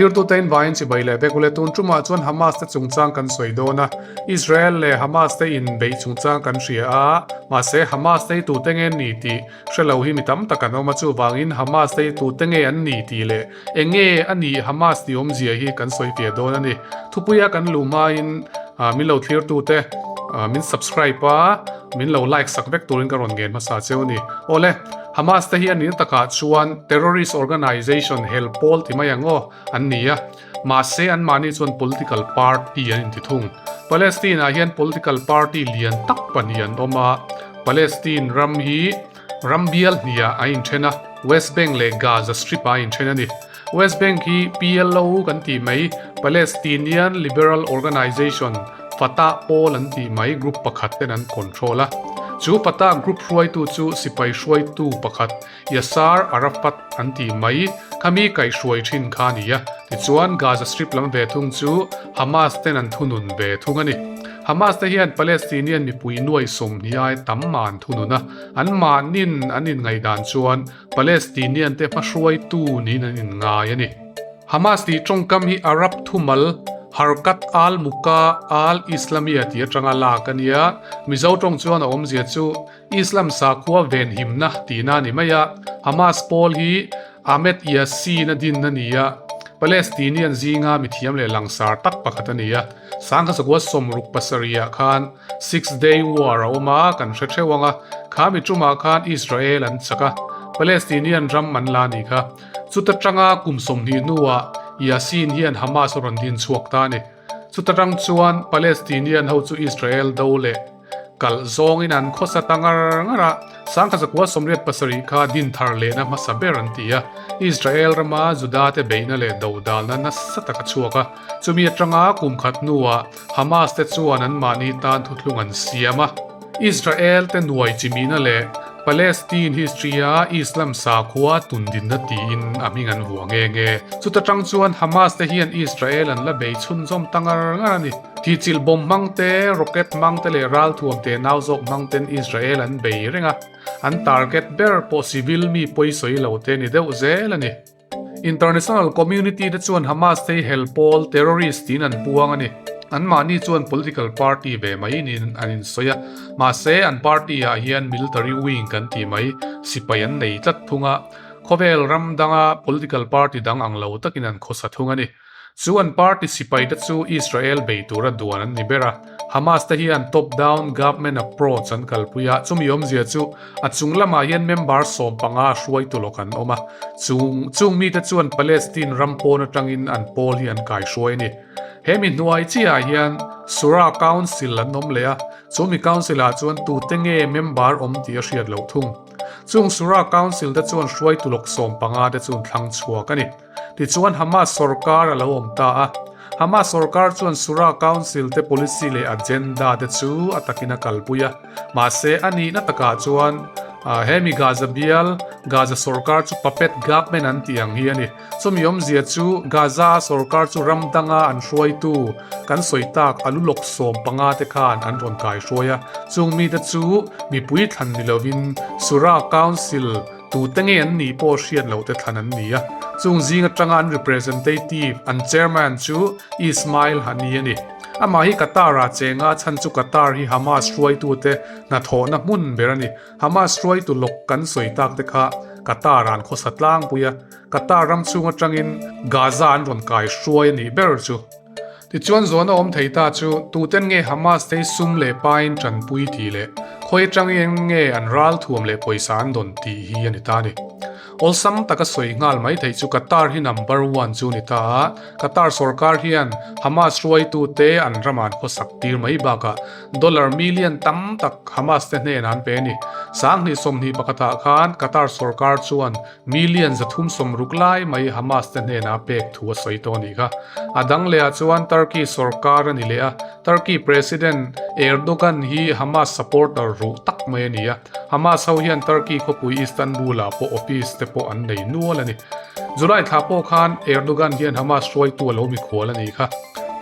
Thirtute in vaiin chibai leh vek ule tun tumah chuan Hamas te chungchang kan sawi dawn a, Israel leh Hamas te inbeih chungchang kan hria a, mahse Hamas te hi tute nge ni tih hre lo hi mi tam tak an awm a, chuvangin Hamas te hi tute nge an ni tih leh eng nge a nih Hamas tih awmzia hi kan sawi fiah dawn a ni. Thupuia kan luh hmain min lo thlirtute min subscribe a, min lo like sak vek turin ka rawn ngen hmasa cheu a ni. Awle, Hamas te hi a nihna takah chuan terrorist organization hel pawl ti mai ang aw an ni a, mahse anmahni chuan political party an inti thung. Palestine ah hian political party lian tak pahnih an awm a, Palestine ram hi ram bial hniah a inthen a, West Bank leh Gaza Strip ah a inthen a ni. West Bank hi PLO kan tih mai, Palestinian Liberal Organization, Fatah pawl an tih mai group pakhat ten an control a. Chu Fatah group hruaitu chu sipai hruaitu pakhat Yasser Arafat an tih mai khami kaihhruai thin kha a ni a. Tichuan Gaza Strip lam ve thung chu Hamas ten an thunun ve thung a ni. Hamas te hian Palestinian mipui nuai 20 ai tam mah an thunun a, anmahnin an inngaihdan chuan Palestinian te hmahruaitu niin an inngai a ni. Hamas tih tawngkam hi Arab thumal Harkat al-Muka al-Islamia tih atanga lak a nia. Mizo tawng chuan a awmzia chu Islam sakhua venhimna tihna a ni mai a. Hamas pawl hi Ahmed Yassin a din a ni a, Palestinian zinga mithiam leh langsar tak pakhat a ni a. Sangkha 67 ah khan Six Day War a awm a, kan hre theuh ang a, kha mi tumah khan Israel an chak a, Palestinian ram an la nih kha. Chuta tanga kum 20 hnuah Yassin hian Hamas a rawn din chhuak ta a ni. Chuta tang chuan Palestinian ho chu Israel do leh kalh zawngin an khawsa ta ngar ngar a, 1987 kha din thar lehna hmasa ber an ti a, Israel rama Juda te beihna leh dodalna nasa tak a chhuak a. Chumi atanga kum khat hnuah Hamas te chuan anmahni tan thuthlung an siam a. Israel te nuai chimihna leh Palestine history-a Islam sakhua tundinna tiin a hming an vuah nghe nghe. Chuta tang chuan Hamas te hian Israel an la bei chhunzawm ta ngar ngar a ni. Thihchilh bomb hmang te, rocket hmang te leh ralthuam te nau zawk hmang ten Israel an bei reng a. An target ber pawh civil mi pawisawi lo te ni deuh zel a ni. International community te chuan Hamas te hi hel pawl, terrorist, tiin an puang a ni. Anmahni chuan political party ve mai niin an insawi a, mahse an party ah hian military wing kan tih mai sipai an nei tlat thung a, khawvel ram danga political party dang ang lo takin an khawsa thung a ni. Chu an party sipai te chu Israel bei tura duan an ni ber a, Hamas te hian top down government approach an kalpui a, chumi awmzia chu a chung lamah hian member 15 hruaitu lawk an awm a, chung chung mite chuan Palestine ram pawn atangin an pawl hi an kaihruai a ni. He mi hnuai chiahah hian Shura Council an awm leh a, chumi council ah chuan tute nge member awm tih a hriat loh thung. Chung Shura Council te chuan hruaitu lawk 15 te chu an thlang chhuak a ni. Tichuan Hamas sorkar a lo awm ta a. Hamas sorkar chuan Shura Council te policy leh agenda te chu a takin a kalpui a. Mahse a nihna takah chuan hemi Gaza bial, Gaza sorkar chu puppet government an tih ang hi a ni. Chumi awmzia chu Gaza a sorkar chu ram danga an hruaitu kan sawi tak a lu lawk 15 te khan an rawn kaihruai a. Chung mite chu mipui thlan ni lovin Shura Council Tute nge an nih pawh hriat loh te thlan an ni a, chung zing atanga an representative, an chairman chu Ismail Hani a ni. Amah hi Qatar-ah chenga a chhan chu Qatar hi Hamas hruaitute hnathawhna hmun ber a ni. Hamas hruaitu lawk kan sawi tak te kha Qatar-ah an khawsa tlangpui a, Qatar ram chhung atangin Gaza an rawn kai hruai a nih ber chu. Tichuan zawhna awm thei ta chu tuten nge Hamas te hi sum leh pain tanpui tih leh khawi atangin nge an ral thuam leh pawisa an dawn tih hi a ni ta a ni. Awlsam taka sawi nghal mai theih chu Qatar hi number one chu a ni ta a, Qatar sorkar hian Hamas hruaitute an ramah an khawsak tir mai bakah dollar million tam tak Hamas te hnenah an pe a ni. 2021ah khan Qatar sorkar chuan Million 360 lai mai Hamas te hnenah pek thu a sawi tawh a nih kha. A dang lehah chuan Turkey sorkar a ni leh a, Turkey President Erdogan hi Hamas supporter ruh tak mai a ni a. Hamas ho hian Turkey khawpui Istanbul ah pawh office te pawh an nei nual a ni. July thla pawh khan Erdogan hian Hamas hruaitu a lo mikhual a nih kha.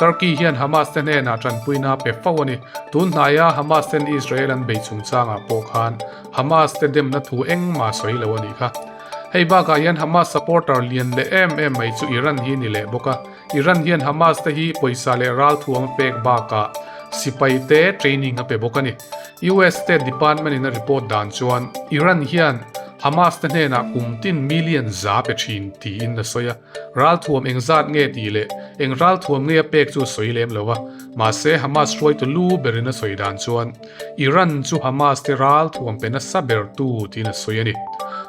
Turkey hian Hamas te hnenah tanpuina a pe fo a ni. Tun hnaia Hamas ten Israel an bei chungchangah pawh khan Hamas te demna thu engmah sawi lo a nih kha. Hei bakah hian Hamas supporter lian leh em em mai chu Iran hi ni leh bawk a. Iran hian Hamas te hi pawisa leh ralthuam a pek bakah sipai te training a pe bawk a ni. US State Department in a report dan chuan Iran hian Hamas te hnenah kum tin million za pe thin tiin a sawi a. Ralthuam engzat nge tih leh eng ralthuam nge a pek chu a sawi lem lo a. Mahse Hamas hruaitu lu berin a sawi dan chuan Iran chu Hamas te ralthuam pe nasa bertu tiin a sawi a ni.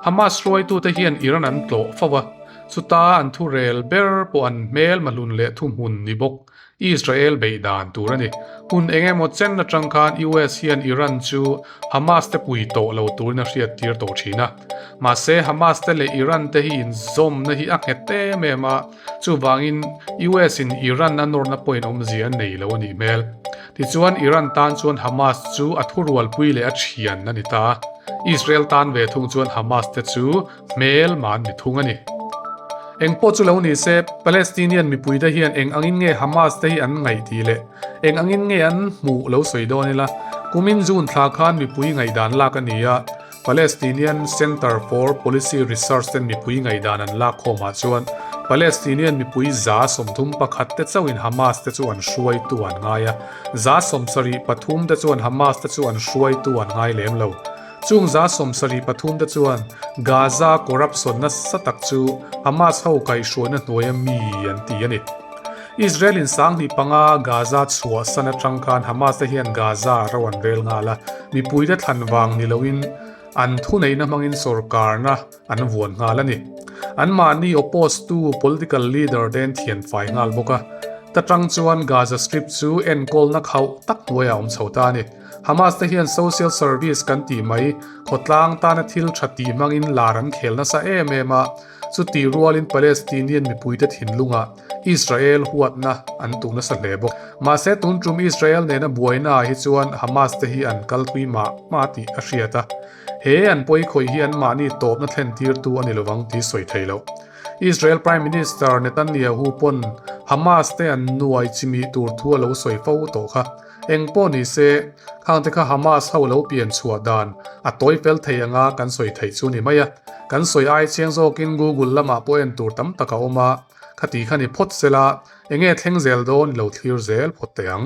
Hamas hruaitute hian Iran an tlawh fo a, chuta an thurel ber pawh an hmel mahlun leh thuhmun ni bawk Israel beih dan tur a ni. Hun eng emaw chen atang khan US hian Iran chu Hamas te pui tawh lo turin a hriat tir tawh thin a. Mahse Hamas te leh Iran te hi inzawmna hi a nghet em em a, chuvangin US in Iran a nawrna pawhin awmzia a nei lo a nih hmel. Tichuan Iran tan chuan Hamas chu a thurualpui leh a thian a ni ta a, Israel tan ve thung chuan Hamas te chu hmel man ni thung a ni. Eng pawh chu lo ni se, Palestinian mipuite hian eng angin nge Hamas te hi an ngaih tih leh eng angin nge an hmuh lo sawi dawn ila, kumin June thla khan mipui ngaihdan lak a ni a, Palestinian Center for Policy Research ten mipui ngaihdan an lak khawmah chuan Palestinian mipui 31% te chauhin Hamas te chu an hruaitu an ngai a, 73% te chuan Hamas te chu an hruaitu an ngai lem lo. Chung 73% te chuan Gaza corruption nasa tak chu Hamas ho kaihhruaina hnuaia mi an ti a ni. Israel in 2005 Gaza chhuahsan atang khan Hamas te hian Gaza ro an rel nghal a, mipuite thlan vang ni loin an thuneihna hmangin sorkarna an vuan nghal a ni. Anmahni oppose tu political leader te an thianfai nghal bawk a. Ta tang chuan Gaza Strip chu enkawlna khauh tak hnuaiah a awm chho ta a ni. Hamas te hian social service kan tih mai khawtlang tana thil tha tih hmangin lar an khel nasa em em a, chutih rualin Palestinian mipuite thinlungah Israel huatna an tuh nasa hle bawk. Mahse tun tum Israel nena buaina ah hi chuan Hamas te hi an kal tui mah mah tih a hriat a, he an pawi khawih hi anmahni tawpna thlen tirtu a ni lovang tih sawi thei loh. Israel Prime Minister Netanyahu pawn Hamas te an nuai chimih tur thu a lo sawi fo tawh kha. Eng pawh ni se, khangte kha Hamas ho lo pian chhuah dan a tawi fel thei anga kan sawi theih chu ni mai a. Kan sawi ai chiang zawkin Google lamah pawh en tur tam tak a awm a, khati kha ni phawt sela, enge thleng zel dawn i lo thlir zel phawt teh ang.